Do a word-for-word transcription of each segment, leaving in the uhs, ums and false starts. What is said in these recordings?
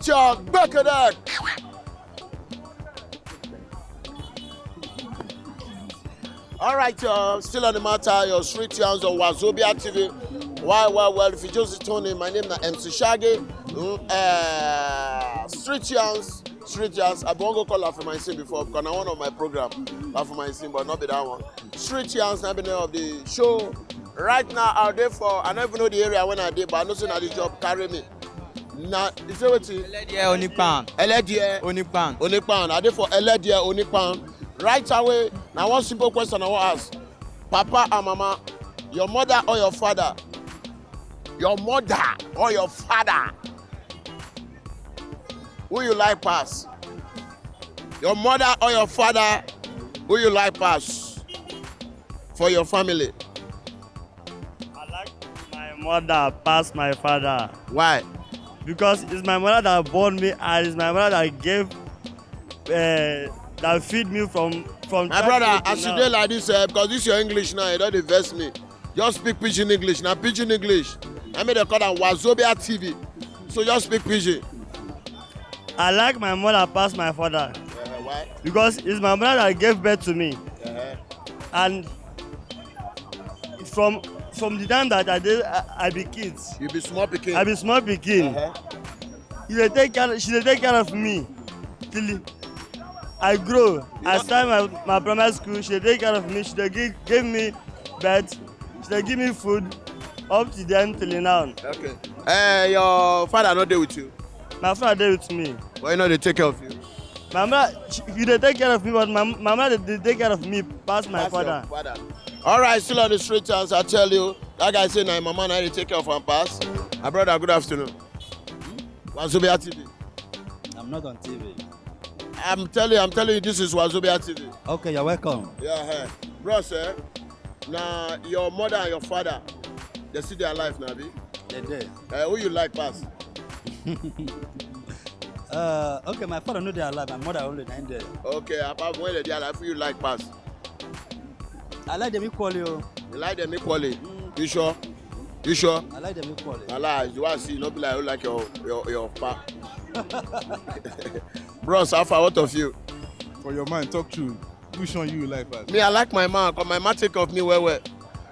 Talk back of that. All right, uh, still on the matter, your street yarns on Wazobia T V. Why, why, well, if you just tune in, my name is M C Shaggy. Mm, uh, street yarns, street yarns. I won't go call her for my scene before because I one of my program, but for my scene, but not be that one. Street yarns, not be name of the show. Right now, out there for, I don't even know the area when I did, but I know say na the job carry me. Na, you say wetin? Eledie Onipan. Eledie Onipan. Onipan. I dey for Eledie Onipan. Right away, na one simple question I wan ask. Papa and mama, your mother or your father? Your mother or your father? Who you like pass? Your mother or your father? Who you like pass for your family? I like my mother pass my father. Why? Because it's my mother that born me and it's my mother that gave, uh, that feed me from from My brother, childhood to as you now. Dey like this, uh, because this your English now, you don't dey vex me. Just speak pidgin English. Now pidgin English. I mean they call that Wazobia T V. So just speak pidgin. I like my mother pass my father. Uh, why? Because it's my mother that gave birth to me. Uh-huh. And from from the time that I did, I, I be kids. You be small pikin. I be small pikin. Uh-huh. She dey take care. She dey take care of me till I grow. I start my, my primary school. She dey take care of me. She dey give, give me bed. She dey give me food up to then till now. Okay. Uh, your father not there with you. My father dey with me. Why not they take care of you? My mother, she, he dey take care of me, but my, my mother dey, dey take care of me pass my father. Pass your father. All right, still on the street chance, I tell you. That guy say, "Na him mama na dey take care of him pass." My brother, good afternoon. Wazobia T V. I'm not on T V. I'm telling you, I'm telling you, this is Wazobia T V. Okay, you're welcome. Yeah, eh. Bros, eh? Now, your mother and your father, they see their life now, be? They dey. Uh, who you like pass? Uh, okay, my father no dey alive, my mother only na im dey. Okay, apart from when they dey alive, who you like pass? I like them equally. Oh. You like them equally? Mm. You sure? You sure? I like them equally. Na lie, you want see, no be like you like your your your pa. Bros, how far, what of you? For your mind, talk true. Which one you like pass? Me, I like my man, 'cause my man take of me well well.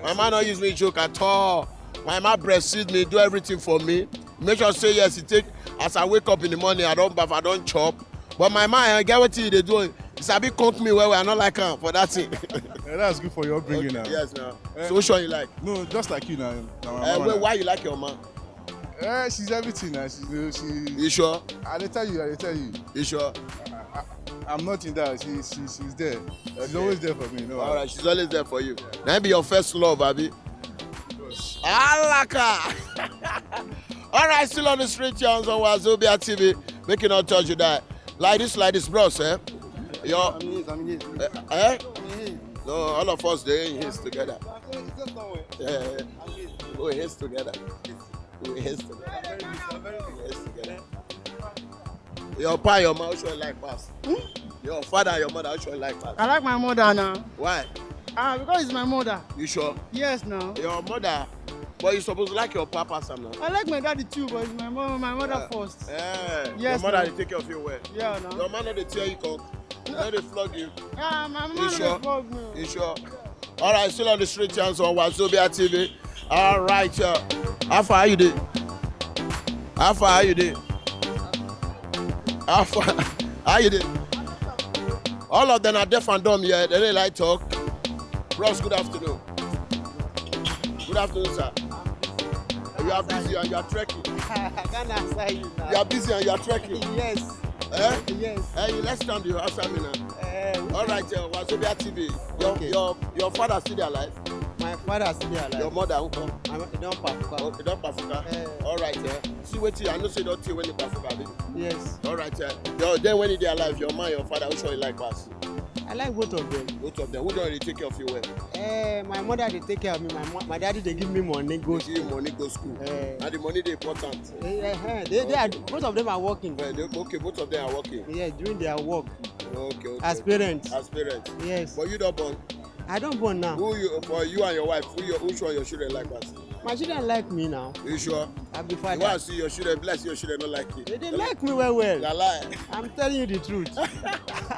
My man don't use me joke at all. My man breastfeed me, do everything for me. Make sure say yes, he take. As I wake up in the morning, I don't bath, I don't chop. But my man, I get what he dey do. He sabi cook me well well. I don't like him for that thing. Yeah, that's good for your upbringing. Okay, now. Yes, now. Eh, so which one you like? No, just like you now. Na my mama wait, now. Why you like your man? Eh, she's everything now. She's, you know, she. You sure? I dey tell you, I dey tell you. You sure? I, I, I'm not in that. She, she, she's there. She's always there for me. No. All right, she's always there for you. Now be your first love, abi? Alaka. All right, still on the street, Jones on Wazobia T V. Make it not touch you die. Like this, like this, bros, eh? Your, I'm his, I'm his. Eh? Eh? I'm his. No, all of us dey in his together. Yeah, yeah. We his together. We his together. We his together. Your pa, your ma, which one you like pass? Hmm? Your father, your mother, which one you like pass? I like my mother now. Why? Ah, because it's my mother. You sure? Yes, now. Your mother, but you suppose like your papa, Sam, now. I like my daddy too, but it's my mom, my mother first. Eh, yes, your mother dey take care of you well. Yeah, now. Your man no dey tear you cock, no dey flog you. Yeah, my mom no dey flog me. You sure? All right, still on the street chance on Wazobia T V. All right, uh, how far are you dey? How far are you dey? How far are you dey? All of them are deaf and dumb here. They don't like talk. Bros, good afternoon. Good afternoon, sir. You are busy and you are trekking. I can't answer you now. You are busy and you are trekking. Yes. Eh? Yes. Eh, you let's stand you answer me now. Eh, all right, uh, Wazobia T V. Your, okay. Your, your father still dey alive? My father still dey alive. Your mother, uncle? My mo-, he don pafuka. Oh, he don pafuka. Eh. All right, eh. See wetin I know say don tey when he pafuka, abi? Yes. All right, eh. Your, then when he dey alive, your man, your father, which one you like pass? I like both of them. Both of them. Who don dey take care of you well? Eh, my mother dey take care of me. My mo-, my daddy dey give me money go school. Dey give you money go school. Eh. Na the money dey important. Eh, eh, eh. They, they are, okay. Both of them are working. Well, they, okay, both of them are working. Yeah, doing their work. Okay, okay. As parents. As parents. Yes. But you don born? I don born now. Who you, for you and your wife, who your, which one your children like pass? My children like me now. You sure? I be father. You want to see your children, bless your children, not like you. They, they like me well well. Na lie. I'm telling you the truth.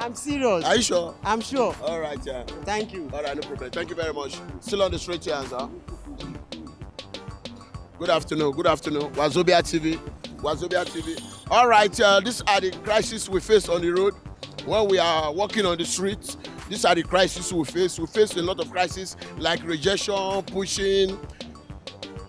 I'm serious. Are you sure? I'm sure. All right, yeah. Thank you. All right, no problem. Thank you very much. Still on the straight chance, huh? Good afternoon. Good afternoon. Wazobia T V. Wazobia T V. All right, uh, these are the crises we face on the road when we are walking on the streets. These are the crises we face. We face a lot of crises like rejection, pushing,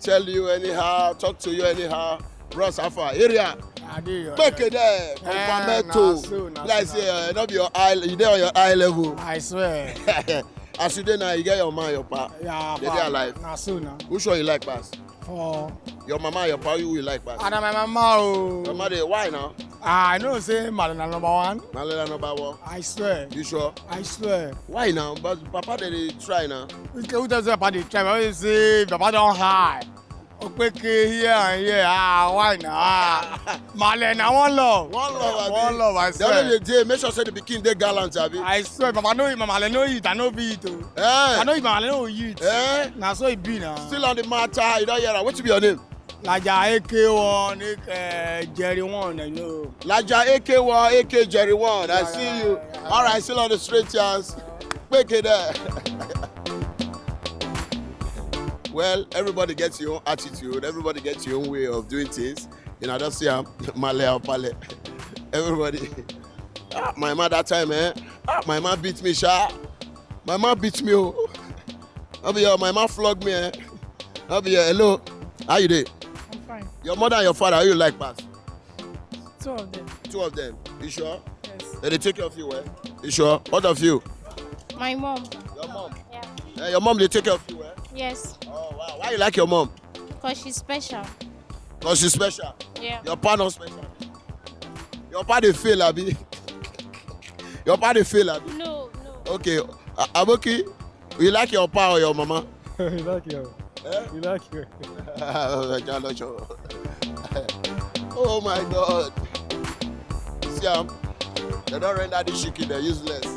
tell you anyhow, talk to you anyhow. Bros, how far? Area. I dey your Peke there. Eh, Confirm na to. So, na Like so, say, na uh, not be your eye. You dey on your eye level. I swear. As you dey now, you get your man, your pa. Yeah, They dey pa. Alive. Na so na. Which one you like pass? For Your mama, your pa, who you like pass? And my mama, oh. Your mama dey, why now? Ah, I know say Malena number one. Malena number one. I swear. You sure? I swear. Why now? But papa dey dey try now. Which who tell say papa dey try? Why you say papa don high? Okpeke here and here. Ah, why now? Ah, Malena, one love. One love, abi? One love, I The swear. Only day, make sure say the pikin dey gallant, abi? I swear, papa no eat, mama no eat, I no be it, oh. Eh. I no eat, mama no eat. Eh? Na so e be now. Still on the matter, you don hear am. Wetin be your name? Laja A K one, A K, Jerry one, I know. Laja A K one, A K Jerry one. I Yeah, see yeah, you. Yeah, yeah. All right, still on the straight chance. Make it there. Well, everybody gets your own attitude. Everybody gets your own way of doing things. You know, I don't see am. Male or pale. Everybody. Ah, my man that time, eh? Ah, my man beat me, sha. My man beat me, oh. I'll be your, my man flog me, eh? I'll be your, hello. How you dey? I'm fine. Your mother and your father, who you like pass? Two of them. Two of them. You sure? Yes. They dey take care of you well? You sure? What of you? My mom. Your mom? Yeah. Eh, your mom dey take care of you well? Yes. Oh, wow. Why you like your mom? Because she's special. Because she's special? Yeah. Your pa not special? Your pa dey fail, abi? Your pa dey fail, abi? No, no. Okay. A- Aboki, you like your pa or your mama? You like your. Eh? You like your. Oh my God. See am, they don render this chicken dey useless.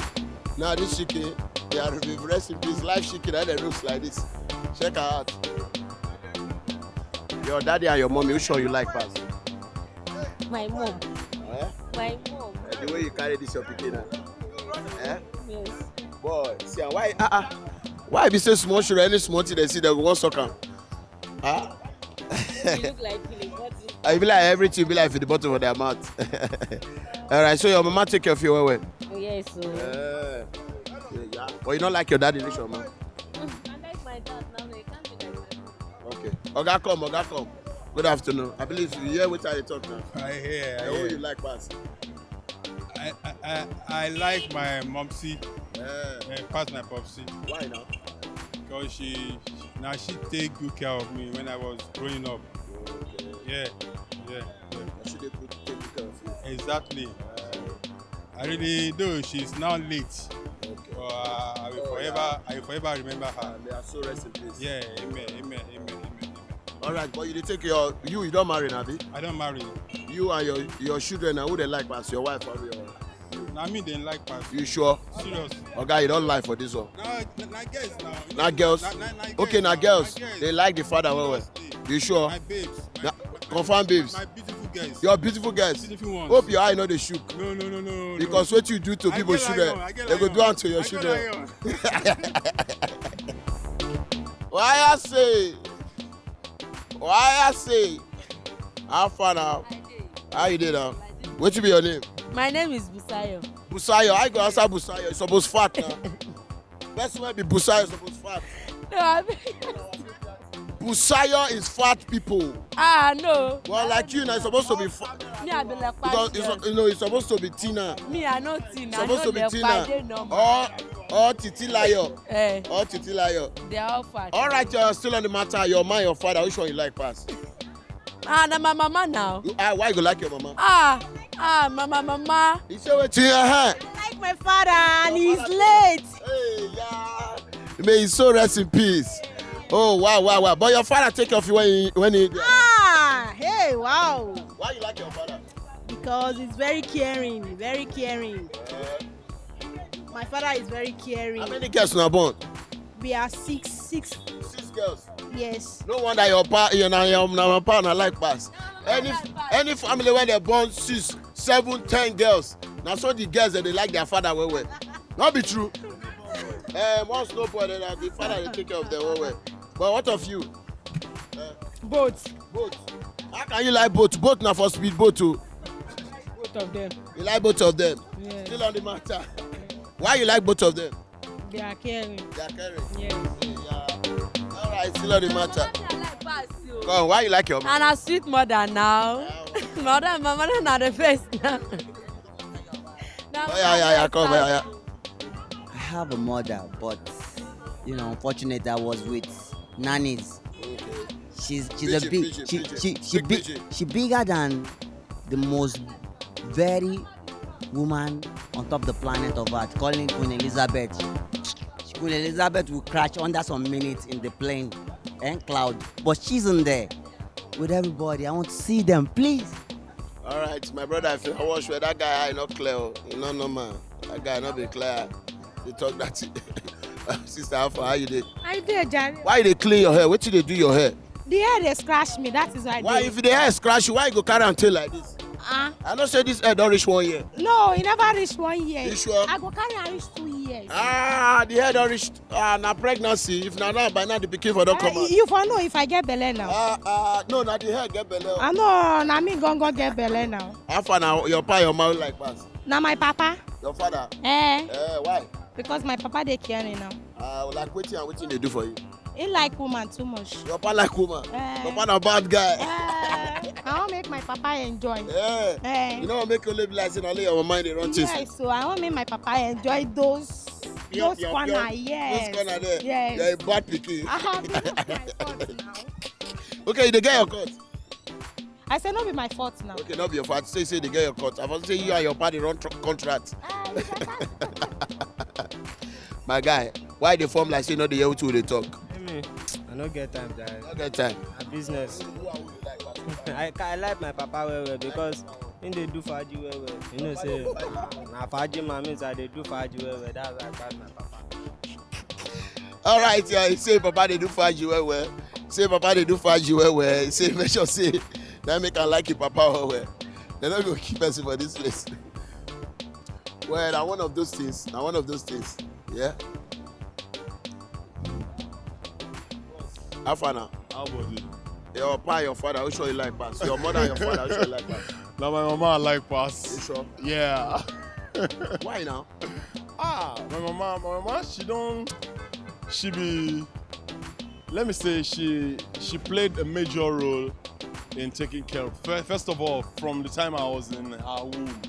Now this chicken, they are rest in peace. Live chicken, and they looks like this. Check her out. Your daddy and your mommy, which one you like pass? My mom. Eh? My mom. Eh, the way you carry this your pikin, eh? Eh? Yes. Boy, see am, why, ah, ah. Why be say small children, any small thing they see, they go wan suck am? Ah? You look like Philip. What is I be like everything be like for the bottom of their mouth. All right, so your mama take care of you well well. Yes, so. Eh. Yeah, yeah. But you don't like your daddy, this your mom. I like my dad now, no, you can't be like that. Okay. Oga come, Oga come. Good afternoon. I believe you hear what I talk now. I hear, I The one hear. You like pass. I, I, I, I like my momsy. Yeah. Eh, pass my popsy. Why now? Because she, now she take good care of me when I was growing up. Okay. Yeah, yeah, yeah. Now she dey good, take good care of you. Exactly. I really, though she's now late, Okay. but uh, I will Oh, forever, yeah. I will forever remember her. And they are so rest in peace. Yeah, amen, amen, amen, amen, amen. All right, but you dey take your, you, you don't marry, abi? I don't marry. You and your, your children, na who they like pass, your wife or your? Na me they like pass. You sure? Serious. Oga, you don't lie for this one. Na, na, na girls now. Na girls? Na, na, na Okay, na girls. Girls. They like the father well well. Seriously. You sure? My babes. My, Na, my, confirm babes. My beautiful girls. Your beautiful girls. Beautiful ones. Hope your eye no dey shook. No, no, no, no, no. Because what you do to I people get children, lion, I get they go lion. Do am to your I get children. Lion. Why I say? Why I say? How far now? I dey. How you dey now? I dey. Wetin be your name? My name is Busayo. Busayo, I go answer Busayo. You suppose fat now. Person wey be Busayo suppose fat. No, I mean, Busayo is fat people. Ah, no. Well, like you now, it's supposed to be fat. Me, I be like Because it's, you know, it's supposed to be thinner. Me, I know thinner. Supposed to be thinner. Or, or titilayo. Eh. Or titilayo. They are all fat. All right, you're still on the matter. Your man, your father, which one you like pass? Ah, na my mama now. You, ah, why you go like your mama? Ah, ah, mama, mama. You say wetin, uh-huh. I like my father and he's late. Hey, yeah. May his soul rest in peace. Oh, wow, wow, wow. But your father take care of you when he, when he Ah, hey, wow. Why you like your father? Because he's very caring, very caring. Eh? My father is very caring. How many girls una born? We are six, six. Six girls. Yes. No wonder your pa, your na your na your pa na like pass. Any any family where they born six, seven, ten girls, na so the girls dem dey like their father well well. No be true. Eh, once no boy, then the father dey take care of them well well. But what of you? Both. Boat. How can you like boat? Boat na for speed boat o. Both of them. You like both of them. Yes. Still on the matter. Why you like both of them? They are caring. They are caring. Yes. Yeah. All right, still on the matter. I like pass you. Come on, why you like your man? And a sweet mother now. Mother, my mother na the first now. Now Oh, yeah, yeah, yeah, come, yeah, yeah. I have a mother, but you know, unfortunate I was with nannies. She's she's a Pidgin, big pidgin, she, pidgin. she she Big big pidgin. She bigger than the most very woman on top the planet of earth, calling Queen Elizabeth. Queen Elizabeth will crash under some minutes in the plane and cloud, but she's in there with everybody. I want to see them, please. All right, my brother, if you watch where that guy eye not clear, o, you no normal. That guy not be clear. You talk that. Sister, how far? How you dey? I did, Jerry. Why you dey clean your hair? Wetin dey do your hair? The hair they scratch me. That is why. Why if the hair scratch you, why you go carry am tail like this? Ah, I know say this hair don reach one year. No, e never reach one year. You sure? I go carry am reach two years. Ah, the hair don reach ah na pregnancy. If na now by now the pikin for don Ah, come out. You for know if I get belle now. Ah ah no, na the hair get belle. I know, na me gongo get belle now. How far na your pa your mouth like pass? Na my papa. Your father? Eh, Eh, why? Because my papa dey caring now. Ah, like wetin and wetin dey do for you? He like woman too much. Your pa like woman. Eh. Your pa na bad guy. Eh, I wan make my papa enjoy. Eh. Eh. You know what make you live like say na only your mama dey run things. Yes, so I wan make my papa enjoy those Pure, those pure, corner. pure. Yes. Those corner there. Yes. You're a bad pikin. Ah, this is my fault now. Okay, you dey get your cut. I say no be my fault now. Okay, no be your fault. Say say you dey get your cut. I for say you and your pa dey run tr- contract. Ah, you better My guy, why you dey form like say you no dey hear wetin we dey talk? Me, I no get time, jare. No get time. Na business. I, I like my papa well well because he dey do faji well well. You know say na faji man means I dey do faji well well. That's why I like my papa. All right, yeah, he say papa dey do faji well well. Say papa dey do faji well well. He say make sure say that make am like him papa well well. Dem no go keep person for this place. Well, na one of those things. Na one of those things. Yeah. How far now? How about you? Your pa, your father, which one you like pass? Your mother and your father, which one you like pass? Now my mama I like You pass. Sure. Yeah. Why now? Ah, my mama, my mama, she don't, she be, let me say, she she played a major role in taking care of. Fir- First of all, from the time I was in her womb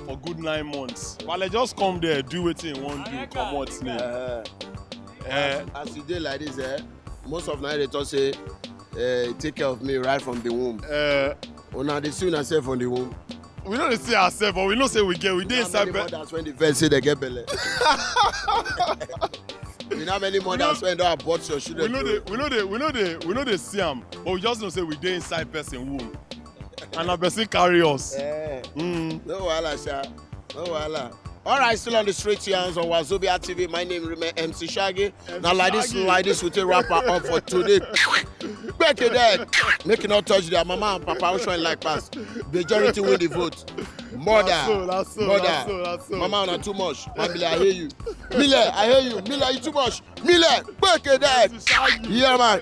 for good nine months, but I just come there, do wetin you want do, comot me. Uh, Eh, as you dey like this, eh, most of now they talk say, eh, take care of me right from the womb. eh, Una dey see una sef from the womb. we no dey see ourselves, but we know say we get, we dey How inside. many Be- mothers when the first say they get belle? You know how many mothers when don abort your we children? know Too? the, we know the, we know the, we know the see am, but we just know say we dey inside person womb, and na person carry us. Eh, Mm. no wahala, sha. No wahala. All right, still on the street here on Wazobia T V. My name remain M C Shaggy. Now, like this, Shaggy. Like this, we take wrap up for today. Back it there. Make it not touch their mama and papa. Which one like pass? Majority win the vote. Mother, Na so, na so, mother, na so, na so. Mama, una too much. Family, I hear you. Mile, I hear you. Mile, you too much. Mile, back it there. Shaggy. Yeah, man.